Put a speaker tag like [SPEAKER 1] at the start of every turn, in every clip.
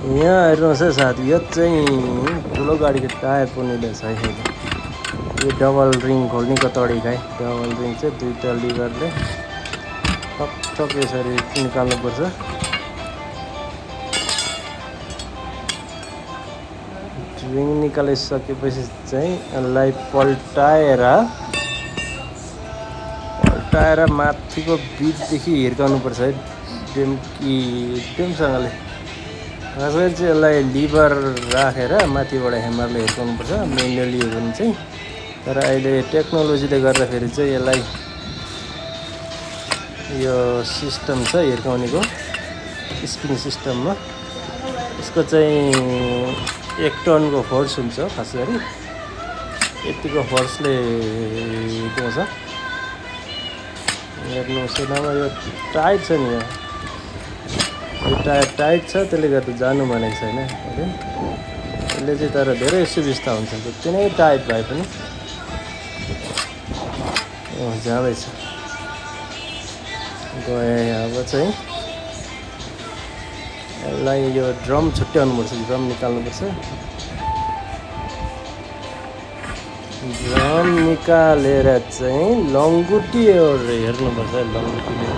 [SPEAKER 1] यहाँ हेर्नुहोस् है साथी, यो चाहिँ ठुलो गाडीको टायर पनि रहेछ है। यो डबल रिङ खोल्नेको तरिका है। डबल रिङ चाहिँ दुईवटा लिभरले ठक यसरी निकाल्नुपर्छ। रिङ निकालिसकेपछि चाहिँ यसलाई पल्टाएर माथिको बिटदेखि हिर्काउनुपर्छ है, डेमसँगले। खास गरी चाहिँ यसलाई लिभर राखेर माथिबाट ह्यामरले हिर्काउनुपर्छ, मेन्युअली हो भने चाहिँ। तर अहिले टेक्नोलोजीले गर्दाखेरि चाहिँ यसलाई यो सिस्टम छ हिर्काउनेको, स्प्रिङ सिस्टममा। यसको चाहिँ 1 टनको फोर्स हुन्छ। खास गरी यतिको फोर्सले हिर्काउँछ। हेर्नुहोस् नभए यो टाइट छ नि, यो टायर टाइट छ, त्यसले गर्दा जानु भनेको छैन। यसले चाहिँ तर धेरै सुविस्ता हुन्छ, जति नै टाइट भए पनि जाँदैछ। गए अब चाहिँ यसलाई यो ड्रम छुट्याउनुपर्छ, ड्रम निकाल्नुपर्छ। ड्रम निकालेर चाहिँ लङ्गुटी हेर्नुपर्छ, लङ्गुटीले।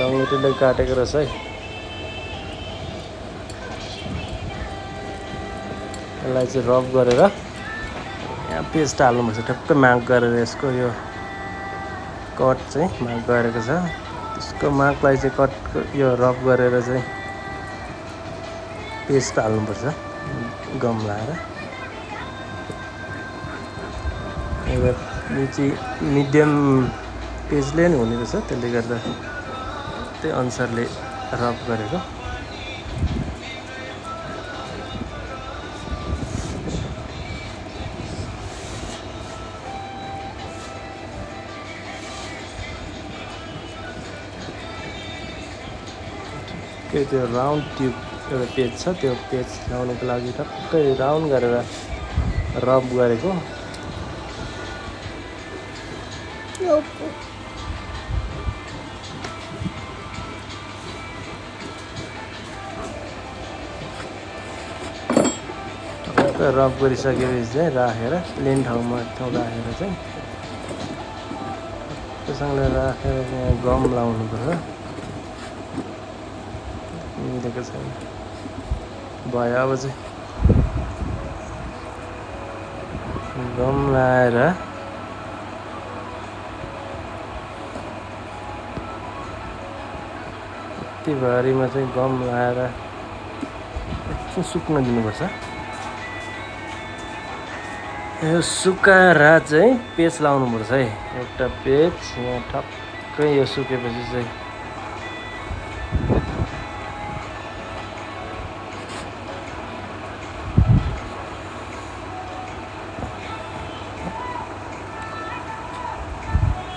[SPEAKER 1] लङ्गुटीले काटेको रहेछ है। यसलाई चाहिँ रब गरेर यहाँ पेस्ट हाल्नुपर्छ, ठ्याक्कै मार्क गरेर। यसको यो कट चाहिँ मार्क गरेको छ, त्यसको मार्कलाई चाहिँ कट यो रब गरेर चाहिँ पेस्ट हाल्नुपर्छ गम लाएर। यो चाहिँ मिडियम पेजले नै हुने रहेछ, त्यसले गर्दा त्यही अनुसारले रब गरेको। त्यो राउन्ड ट्युब एउटा पेज छ, त्यो पेज लाउनुको लागि टक्कै राउन्ड गरेर रब गरेको। रब गरिसकेपछि चाहिँ राखेर प्लेन ठाउँमा राखेर चाहिँ त्यससँगले राखेर यहाँ गम लाउनुपर्छ। मिलेको छैन, भयो। अब चाहिँ गम लाएर यति भारीमा चाहिँ गम लाएर एकछिन सुक्न दिनुपर्छ। यो सुकाएर चाहिँ पेज लाउनुपर्छ है, एउटा पेज यहाँ ठक्कै। यो सुकेपछि चाहिँ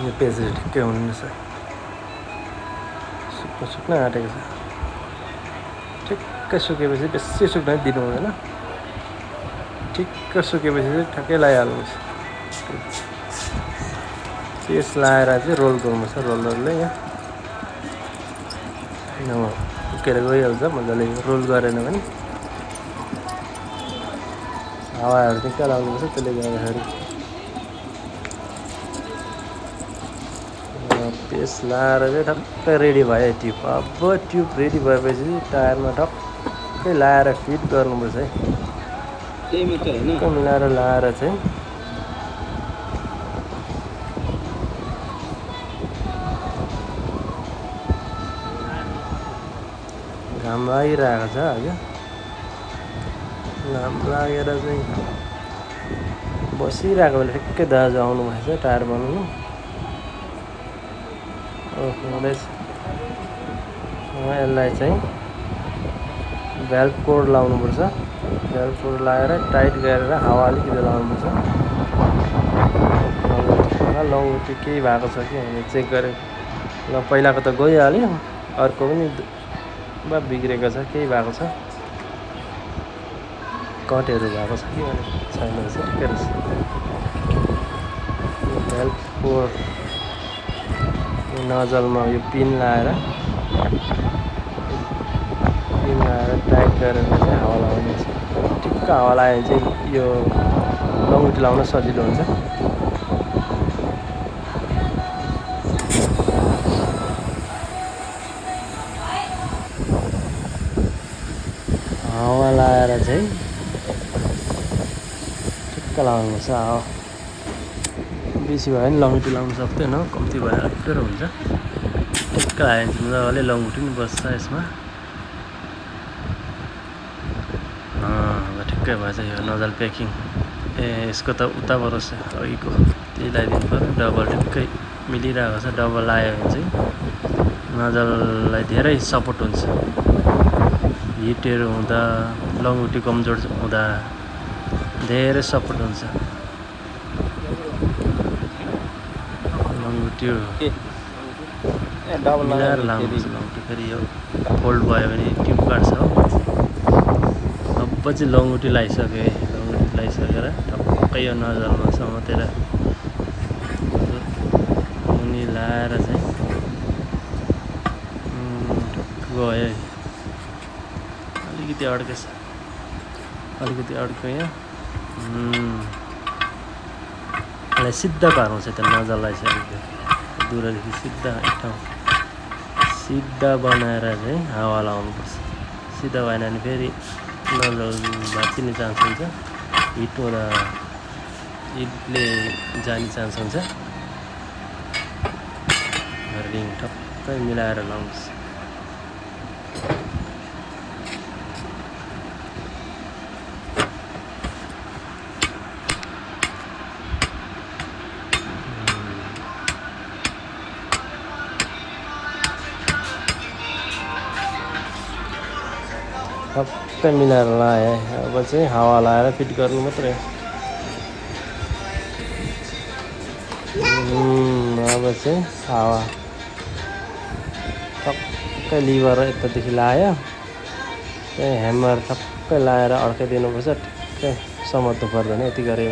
[SPEAKER 1] यो पेज ठिक्कै हुने रहेछ, सुक्न आँटेको छ। ठिक्कै सुकेपछि, बेसी सुक्न दिनु हुँदैन, ठिक्क सुकेपछि चाहिँ ठ्याक्कै लगाइहाल्नुपर्छ। पेज लाएर चाहिँ रोल गर्नुपर्छ, रोलरले यहाँ उकेर गइहाल्छ मजाले। रोल गरेन भने हावाहरू निकाल्नुपर्छ, त्यसले गर्दाखेरि पेज लाएर चाहिँ ठक्कै रेडी भयो ट्युब। अब ट्युब रेडी भएपछि टायरमा ठक्कै लाएर फिट गर्नुपर्छ है। टक्कै मिलाएर लाएर चाहिँ घाम लागिरहेको छ आज। घाम लागेर चाहिँ बसिरहेको बेला ठिक्कै दाजु आउनु भएछ टायर बनाउनु। हुँदैछ। यसलाई चाहिँ भ्याल्भ कोड लाउनुपर्छ। भ्याल्भ कोड लगाएर टाइट गरेर हावा अलिकति लाउनुपर्छ। लङ्गुटी केही भएको छ कि हामीले चेक गरेको। ल पहिलाको त गइहाल्यो, अर्को पनि बिग्रेको छ, केही भएको छ। कटहरू भएको छ कि भने छैन रहेछ ठिकै रहेछ हेल्प फोर नजलमा यो पिन लगाएर टाइट गरेर चाहिँ हावा लगाउनु छ ठिक्क हावा लगायो भने चाहिँ यो लङ्गुटी लाउन सजिलो हुन्छ हावा लगाएर चाहिँ ठिक्क लगाउनुपर्छ हावा बेसी भयो भने लङ्गुटी लाउनु सक्दैन कम्ती भयो अप्ठ्यारो हुन्छ ठिक्क लगायो भने मजाले लङ्गुटी पनि बस्छ यसमा ठिक्कै भएछ यो नजल प्याकिङ यसको त उता बरोस् अघिको त्यही लगाइदिनु पऱ्यो डबल ठिक्कै मिलिरहेको छ डबल लगायो भने चाहिँ नजललाई धेरै सपोर्ट हुन्छ हिटहरू हुँदा लङ्गुटी कमजोर हुँदा धेरै सपोर्ट हुन्छ लङ्गुटी मिलाएर लाउनुपर्छ लङ्गुटी फेरि यो फोल्ड भयो भने ट्युब काट्छ हो अब चाहिँ लङ्गुटी लगाइसकेर टक्कै यो नजलमा समातेर मुनि लाएर चाहिँ गयो अलिकति अड्केछ अड्क्यो यहाँ यसलाई सिधा पार्नु छ त्यो नजललाई चाहिँ अलिकति दुरदेखि सिधा एक ठाउँ सिधा बनाएर चाहिँ हावा लगाउनुपर्छ सिधा भएन भने फेरि नजल भाँचिने चान्स हुन्छ हिटले जाने चान्स हुन्छ रिङ टक्कै मिलाएर लाउनुपर्छ टक्कै मिलाएर लगाएँ अब चाहिँ हावा लगाएर फिट गर्नु मात्रै अब चाहिँ हावा टक्कै लिभर यतादेखि लगायो त्यही ह्यामर टक्कै लगाएर अड्काइदिनुपर्छ ठिक्कै समात्नु पर्दैन यति गऱ्यो भने